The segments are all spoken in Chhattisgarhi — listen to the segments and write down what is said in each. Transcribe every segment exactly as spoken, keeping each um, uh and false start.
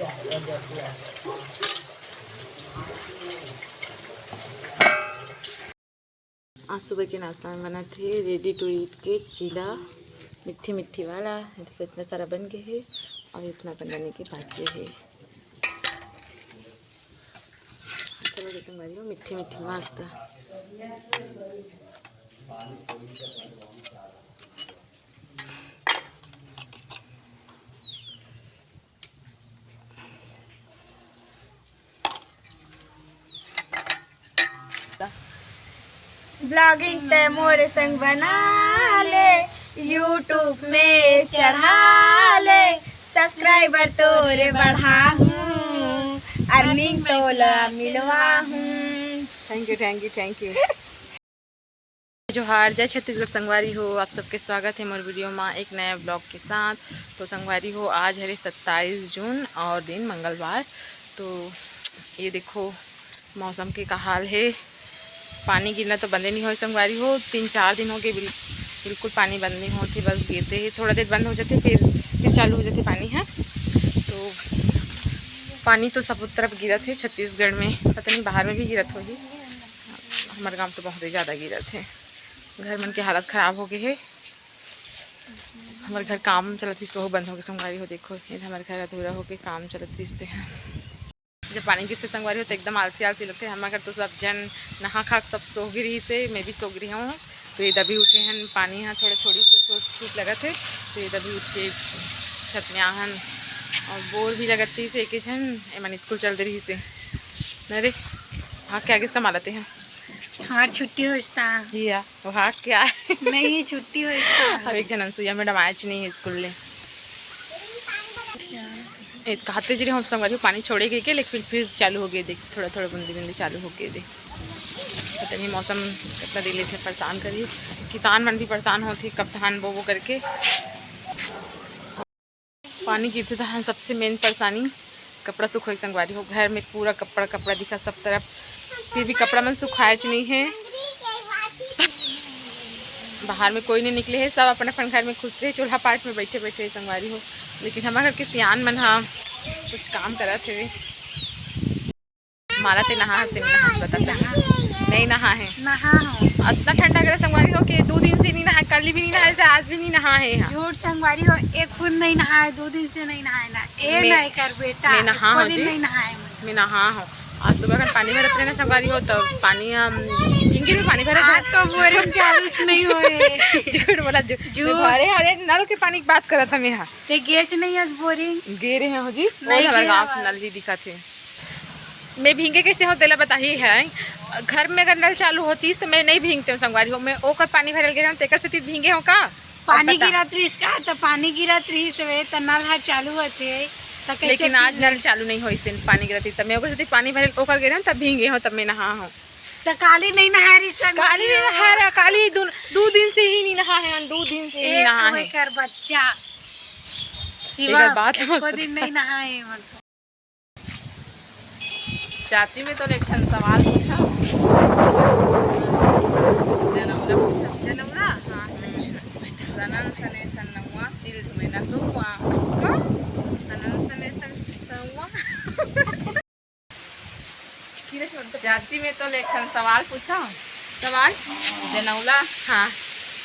आज सुबह के नाश्ता में बनत हे ready to eat के चीला, मिट्ठी मिट्ठी वाला। देखो, इतना सारा बन गए हे और इतना बन बने के बाचे हे। चलो, जैसे बन लो, मिट्ठी मिट्ठी मस्त। Vlogging ते मोर संग बना ले, YouTube में चढ़ा ले, subscriber तोरे बढ़ाहूँ, earning तोला मिलवाहूँ। Thank you, thank you, thank you। जोहार, जय छत्तीसगढ़ संगवारी हो, आप सबके स्वागत है मोर video मा एक नया vlog के साथ। तो संगवारी हो, आज हरे सत्ताईस जून और दिन मंगलवार। तो ये देखो मौसम के का हाल है। पानी गिरना तो बंदे नहीं होए संगवारी हो, तीन चार दिन हो गए बिल-, बिल्कुल पानी बंद नहीं होते, बस गिरते ही थोड़ा देर बंद हो जाते, फिर फिर चालू हो जाते पानी। हाँ, तो पानी तो सब तरफ गिरत है छत्तीसगढ़ में, पता नहीं बाहर में भी गिरत होही। हमर गांव तो बहुत ही ज्यादा गिरत है, घर मन के हालत खराब हो गए है। हमर घर काम चलत रहिस, वहू बंद हो गए संगवारी हो। देखो, ये हमर घर अधूरा होके काम चलत रहिस ते ह। जब पानी गिरथे संगवारी हो, तो एकदम आलसी आलसी लगथे। हमर घर तो सब जन नहा खा के सब सो गे रहिस हे, मैं भी सो गे रही हूँ। तो ये दबी उठे हन, पानी ह थोड़ा छोड़ी से थोड़ा ठीक लगत हे, तो ये दबी उठ के छत में आहन। और बोर भी लगत रहिस हे, एके झन एमन स्कूल चल दे रहिस हे। अरे, हाँ, क्या किसका मालत है? हमार छुट्टी होइस ता। हिया, वो हाँ क्या है? नहीं, छुट्टी होइस ता। अब एक जन अनसुईया मैडम आएच नहीं है स्कूल ले। ए, कहते जी हम संगवारी हो पानी छोड़े गए के, लेकिन फिर चालू हो गए, देख, थोड़ा थोड़ा बूंदी बूंदी चालू हो गए, देख। पता नहीं मौसम कितना दिन इसने परेशान करी। किसान मन भी परेशान होते, कब धान बोबो करके। पानी गिरथे त हमन सबसे मेन परेशानी कपड़ा सुखोए संगवारी हो। घर में पूरा कपड़ा, कपड़ा दिखा सब तरफ, फिर भी कपड़ा मन सुखाएच नहीं है। बाहर में कोई नहीं निकले है, सब अपन अपन घर में खुश रहे, चूल्हा पाट में बैठे बैठे है संगवारी हो। लेकिन हमारे घर के सियान मन हा कुछ काम करत है। माला ते नहा हस, ते नहा, बता सही। नहीं नहा है। नहा हो। इतना ठंडा करे संगवारी हो कि दो दिन से नहीं नहा, कल भी नहीं नहा, से आज भी नहीं नहा है यहाँ। झूठ संगवारी हो, एक फुन नहीं नहा है, दो दिन से नहीं नहा है ना। ए मैं, नहीं कर बेटा, मैं नहा एको हूँ दिन जी। नहीं नहा है मैं। मैं नहा हूँ। आज सुबह अगर पानी भरत रहे ना संगवारी हो, तो पानी हम भींगे में पानी भरत आज रहे। तो बोरिंग चालू से नहीं होए। झूठ बोला, झूठ। झूठ। अरे, अरे, नल के पानी की बात करत हम यहाँ। ते गेच नहीं आज बोरिंग? गे रहे हो जी। नहीं वो हमारे गे गाँव हवा। नल भी दिखा थे। मैं भींगे कैसे हो तेला बताही है। घर में अगर नल चालू होतीस तो मैं नहीं भींगते हूँ संगवारी हो, मैं ओकर पानी भरल गे रहूँ तेकर सेती भींगे हो का? पानी अब बता। गिरत रहिस का, तो पानी गिरत रहिस वे, तो नल हा चालू होते, तो कैसे लेकिन आज भींगे? नल चालू नहीं होइस, पानी गिरत रहिस, तब मैं ओकर सेती पानी भरल ओकर गे रहूँ, तब भींगे हो, तब मैं नहा हूँ। तो काली नहीं नहा रही संग काली नहीं नहा रहा, काली दो, दो दिन से ही नहीं नहा है, दो दिन से ही नहीं नहा है। कर बच्चा शिवा, एकर बात मत एको बता। दिन नहीं नहा है मन। चाची, मैं तो एक ठन सवाल पूछा। जनौरा पूछा। जनौरा? हाँ, पूछना। सनन सने सन्नौआ, चिल झुमेना कौआ। का? सनन सने सन्नौआ? चाची, मैं तो एक ठन सवाल पूछा। सवाल? जनौला। हाँ।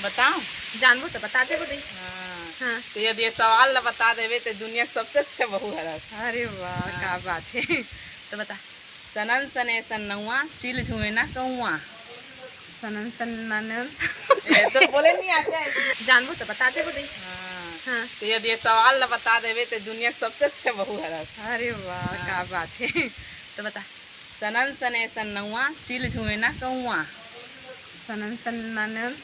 बताओ। जानबो तो बता देबो दे। हाँ। हाँ। तो यदि ये सवाल ला बता देबे तो दुनिया के सबसे अच्छा बहू हरस। अरे वाह, हाँ। क्या बात है। तो बता। सनन सने सन्नौआ, चिल झुमेना कौआ। सनन सनन। ए, तो बोले नहीं आते हैं। जानबो तो बता देबो दे। हाँ। हाँ। तो यदि ये सवाल ला बता देबे तो दुनिया के सबसे अच्छा बहू हरस। अरे वाह, हाँ। क्या बात है। तो बता। सनन सने सन्नौआ, चिल झुमेना कौआ। सनन सनन।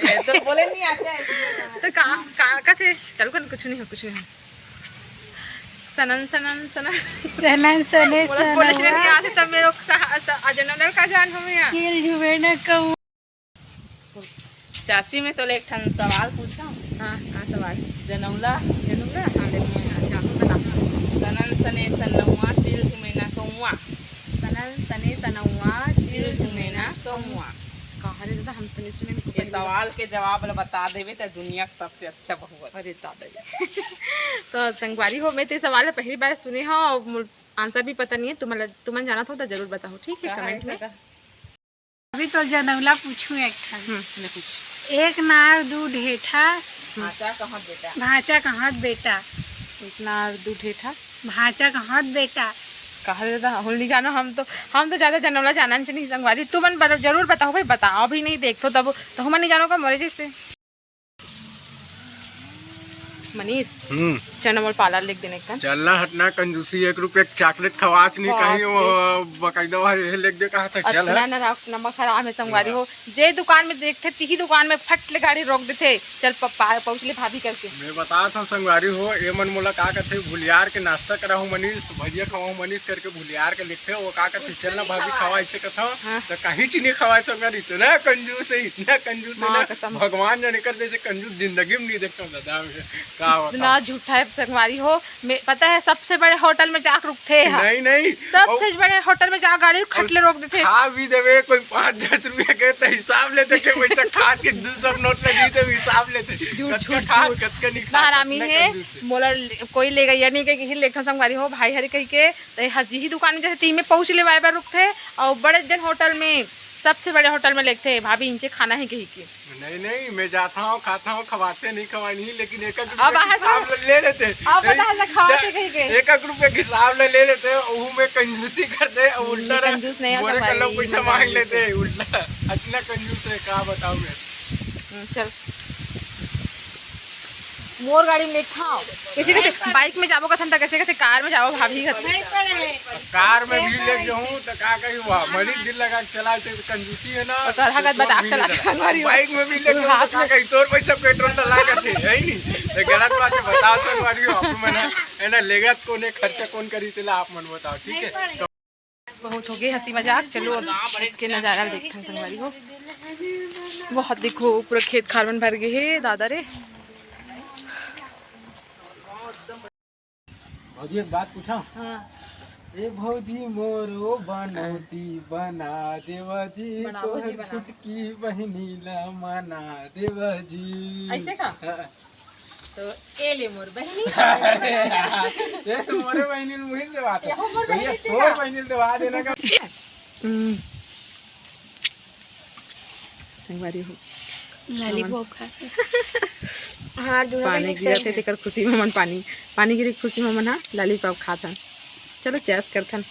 ए, तो बोले नहीं आते हैं। तो का, का, का थे? चल, कुछ नहीं हो, कुछ नहीं हो। सनन, सनन, सनन। सनन, सने, बोला, बोले सनन। चले नहीं आते, तब मेरे को सहा-, स-, अजय नंदन का जान हमें यहाँ। चिल जुबे न कहूँ। चाची, मैं तो एक ठन सवाल पूछा। हाँ, का सवाल? जनौला। जनौला? हाँ, ले पूछना, जानू बता। सनन, सने, सनौआ, चिल जुमे ना कौआ। सनन, सने, सनौआ, चिल जुमे ना कौआ। कहा रे दादा, हम तो नहीं सुने इनको ये पहली बार। सवाल के जवाब ला बता देवे त दुनिया के सबसे अच्छा बहू है। अरे दादा जी। तो संगवारी हो, मैं तो ये सवाल ला पहली बार सुने हूँ और मुल-, आंसर भी पता नहीं है। तुमन ला, तुमन जानत हो तो जरूर बताओ, ठीक है, कहा कमेंट है में। दादा? अभी तो जनौला पूछूं एक ठन। हम्म, ले पूछ। एक नार दू ढेठा। भांचा कहत बेटा। भांचा कहत बेटा। एक नार दू ढेठा। भांचा कहत बेटा। कहा रे दादा, हम नहीं जानो, हम तो, हम तो ज्यादा जनौला जानन च नहीं संगवारी। तुमन बर-, जरूर बताओ भाई, बताओ भी नहीं, देखो तब तो हमन नहीं जानो का मोरे जैसे। मनीष, हम्म। चल ना मोर पार्लर लेग देना एक ठन। चलना हटना कंजूसी, एक रुपया के चॉकलेट खवाच नहीं बाप कहीं रे। वो बकायदा वहाँ ये लेग दे कहा था, चल अतना है। ना राख, नमक हराम है संगवारी हो। जे दुकान में देखथे, तिही दुकान में फट ले गाड़ी रोक देथे। चल प-, पा-, पहुँच ले भाभी करके। मैं बतात हूँ संगवारी हो, ये मन मोला का कथे, भुलियार के नाश्ता कराहूँ मनीष, भजिया खवाहूँ मनीष करके भुलियार के लिखथे, वो का कथे, चल ना भाभी खवा, ऐसे कथा। हाँ। तो कहीं चीनी खवा संगवारी, इतना कंजूस है, इतना कंजूस है माँ ना, कसम। भगवान जाने कर जैसे कंजूस जिंदगी में नहीं देखा दादा मैं। का बताऊं? इतना झूठा है संगवारी हो, मैं, पता है सबसे बड़े होटल में जाके रुकथे है। नहीं, नहीं। सबसे और बड़े होटल में जा गाड़ी खट ले रोक देथे। खा भी देवे कोई पाँच दस रुपया के तो हिसाब लेथे के वैसा खात के दो सौ नोट लगी तो हिसाब लेथे। झूठ, कतका झूठ, खात, झूठ। कतका नहीं इतना खात, हरामी कतका है। कंजूस है। मोला ले-, कोई ले गया नहीं कही कि लेखा संगवारी हो भाई हरे कही के, तो ये हर जी ही दुकान में जैसे तीन में पहुँच लेवाए बर रुकथे और बड़े जन होटल में, सबसे बड़े होटल में लेखथे भाभी इंचे खाना है कही के। नहीं, नहीं, मैं जाता हूँ, खाता हूँ, खवाते नहीं, खवाए नहीं, लेकिन एक एक अब रुपया आज हिसाब ले लेते। अब नहीं, पता है, खवाते कहीं के। एक एक रुपया हिसाब ले, ले लेते, वो में कंजूसी करते, उल्टा ये रह-, कंजूस नहीं है, बोरे संगवारी, कल्लो ये पैसा नहीं मांग कंजूस लेते, है। उल्टा। इतना कंजूस है, का बताऊँ मैं। हम्म, चल। मोर गाड़ी में लेके खाओ। कैसे कहते, बाइक में जाबो कथन त कैसे कहते, कार में जाबो भाभी कथन। कार में भी ले जाऊं तो का कही, वाह, मरीज दिल लगा के चला, तो कंजूसी है ना। और कल हगत बता चला के संगवारी हो। बाइक में भी ले जाऊं तो का कही, तोर पैसा पेट्रोल डला के थे, है नहीं? तो गलत बात है, बताओ संगवारी हो, आप मन है ना, लेगत कोने, खर्चा कौन करी, तेला आप मन बताओ, ठीक है? बहुत हो गए हंसी मजाक। चलो अब खेत के नजारा देखथन संगवारी हो। बहुत देखो पूरा खेत खार मन भर गए हे दादा रे। भौजी एक बात पूछा। हाँ। ए भौजी मोरो बनौती बना देवा जी, बनाओ तोहर जी, बनाओ। छुटकी बहिनी ला मना देवा जी। ऐसे का? हाँ। तो ए ले मोर बहिनी। अरे यार, ये तो मोरे बहिनी मुहिल देवात। ये हो मोर भैया, बहिनी तोर चला। बहिनी देवा देना का। हम्म। संगवारी हो। लॉलीपॉप खा। हाँ, दूल्हा पानी बहिनी के गिरत हे, संग। तेकर खुशी में मन पानी, पानी गिरे के खुशी में मन हा लॉलीपॉप खात हन। चलो चेस करथन।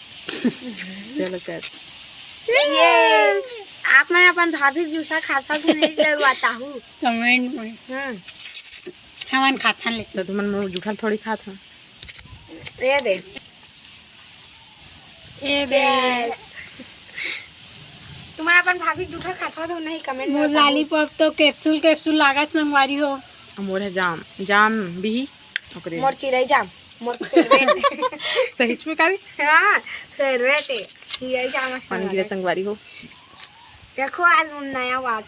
चलो चेस। ये आप मन अपन भाभी जूसा खाता तो नहीं करवाता हूँ। कमेंट में। हम्म। हमन खाथन लेकिन। तो तुमन मोर जूठा थोड़ी खात हन। ये दे। ये दे। Cheers। तुमन अपन भाभी जूठा खाता तो नहीं कमेंट में मोर बताओ। लॉलीपॉप तो कैप्सूल, कैप्सूल लागत संगवारी हो। मोर है जाम, जाम बिही। ओकरे मोर चिरई जाम, मोर फेवरेट। सही में का रे? हाँ, फेवरेट है। चिरई जाम पानी गिरे संगवारी हो। देखो आज हम नया बात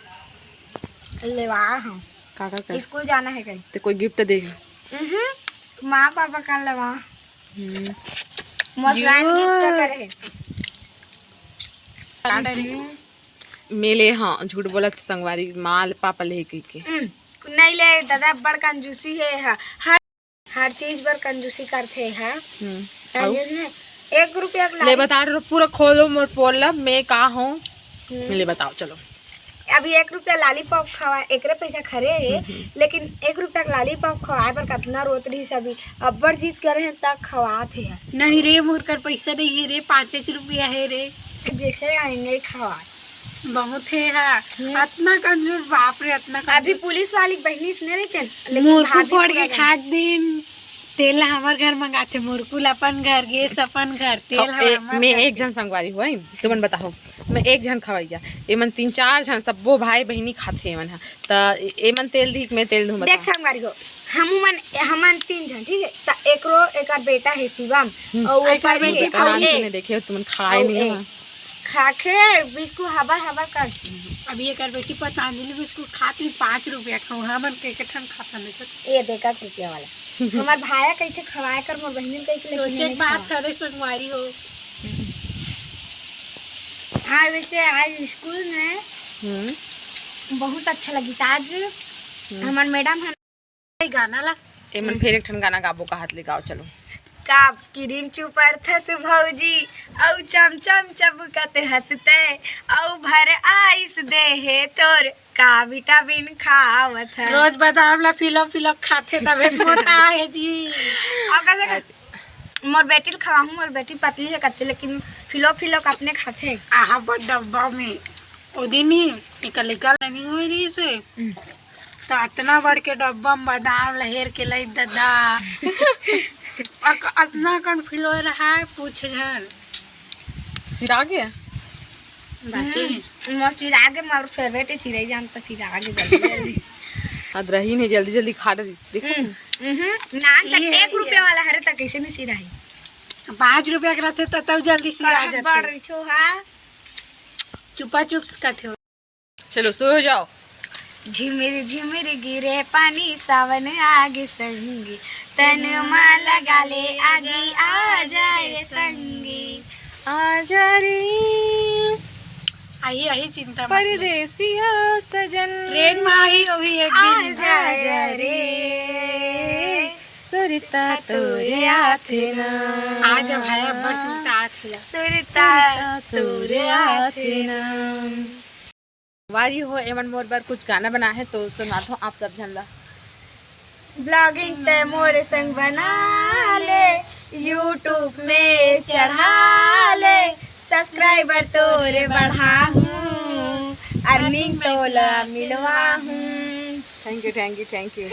लेवा हम। का, का, का? स्कूल जाना है कहीं। ते कोई गिफ्ट दे। हम्म, माँ पापा का लेवा। हम्म। मोर फ्रेंड गिफ्ट करे है। मेले हाँ, झूठ बोलत संगवारी, माँ ले पापा ले कह के। हम्म, नहीं ले दादा, बड़ कंजूसी है हा। हर, हर चीज बर कंजूसी करथे हा। हम्म। कंजूस ने एक रुपया के ले लारी बता रहे, पूरा खोलो मोर पोल ला, मैं का हूँ? हम्म। ले बताओ, चलो। अभी एक रुपया लॉलीपॉप खवा, एकरे पैसा खरे हे, हम्म। लेकिन एक रुपया के लॉलीपॉप खवाए बर कतना रोत रहिस अभी, अब्बड़ जिद करे हे तब खवात हे। नहीं रे, मोर कर पैसा नहीं हे रे, पाँच रुपया हे रे। जैसे आएंगे खवा। बहुत हे हा, हम्म। अतना कंजूस, बाप रे, अतना अभी कंजूस। पुलिस वाली बहिनी से नहीं रहते, लेकिन मुर्कू भाभी फोड़ पूरा के गंज- खाक दिन। तेल ला हमर घर मंगाथे, मुरकुल अपन घर, गैस अपन घर, तेल ह-, ए, हमर मैं घर। एक झन संगवारी हों, तुमन बताओ, मैं एक झन खवैया, एमन तीन चार झन, सब्बो भाई बहिनी खाथे एमन ह, त एमन तेल दिही, मैं तेल दूँ, देख बताओ। संगवारी हो, हमू मन, हमन तीन झन, ठीक है, त एकरो, एकर बेटा है शिवम, हम्म। अउ एकर ओकर बेटी है, आराम से ए, नहीं देखे, तुमन खाए अउ नहीं ए, हो। खाखे बिस्कुट हबर हबर कर। अभी एकर बेटी पतंजलि बिस्कुट खात रही, पाँच रुपया खाऊ, हमन के, के ठन खाता नहीं तो। ये देखा एक रुपया वाला। हमार भाया कइसे खवाए कर, मोर बहिनी कइसे लेके सोचे नहीं बात खवा। करे संगवारी हो। हाँ, वैसे आज स्कूल में हम्म। बहुत अच्छा लगिस आज। हमर मैडम ह गाना ला एमन फेर एक ठन गाना गाबो कहत ले, गाओ चलो। का क्रीम चुपरथस भौजी, अउ चम चम चमकत हंसते, अउ भर आइस देहे तोर, का विटामिन खावत है। रोज बादाम ला फिलो फिलो खाथे तबे मोटा है जी। और कैसे कर? मोर बेटी ल खवाहूँ, मोर बेटी पतली है कत्ते, लेकिन फिलो फिलो का अपने खाथे। आहा बड़ डब्बा में ओ दिन ही एक लइका लगी हुई रही से, तो अतना बड़ के डब्बा में बादाम लहेर के लई दादा। अक-, अतना कन फिलो रहा है, पूछ झन। सिरा गया। बाची मोर सिरा गे, मोर फेवरेट है सिरई जान, तो सिरा गे जल्दी जल्दी। अदरही ने जल्दी जल्दी खा डरिस, देख। हम्म, हम्म, नान चट ये है, एक रुपया वाला हरे तो कैसे नहीं सिराही? पाँच रुपया के रहते तो तब जल्दी सिरा कहाँ बड़ जाते। रही थो हा? चुपा चुप से कहते हो। चलो सो जाओ। झिमिर झिमिर गिरे पानी, सावन आगे संगी, तन मा लगा ले आगी, आ जाए संगी। आजा रे आई आई चिंता मत। परदेसिया सजन, ट्रेन में आई अभी एक आ दिन। जाए रे। सुरता तोरे आथे ना। आज भाई अब्बड़ सुनता आथे। सुरता तोरे आथे ना। संगवारी हो, एमन मोर बर कुछ गाना बनाए हे, तो सुनवाथों आप सब झन ला। ब्लॉगिंग ते मोर संग बना ले, यूट्यूब में चढ़ा ले, सब्सक्राइबर तोरे बढ़ाहूँ, अर्निंग तोला मिलवाहूँ। Thank you, thank you, thank you.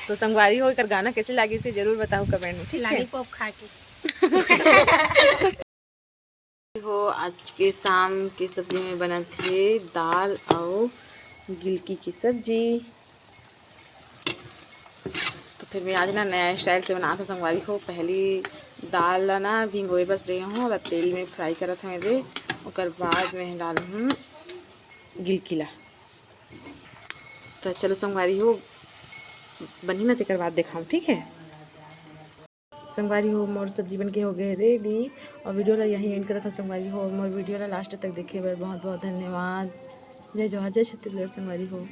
तो संगवारी हो, एकर गाना कैसे लागिस हे जरूर बताओ कमेंट में, ठीक है? लॉलीपॉप खा के। हो, आज के शाम के सब्जी में बनत हे दाल अउ गिलकी के सब्जी। तो फिर मैं आज ना नया स्टाइल से बनात हों संगवारी हो। पहली दाल ला ना भिंगोए बस रहे हों, ओला तेल में फ्राई करत हों रे, ओकर बाद में डालहूँ गिलकी ला। तो चलो संगवारी हो, बनही ना तेकर बाद देखाऊँ, ठीक है? संगवारी हो, मोर सब्जी बन के हो गए रेडी। और वीडियो ला यहीं एंड करत हों संगवारी हो। मोर वीडियो ला लास्ट तक देखे बर बहुत बहुत धन्यवाद। जय जोहार, जय छत्तीसगढ़ संगवारी हो।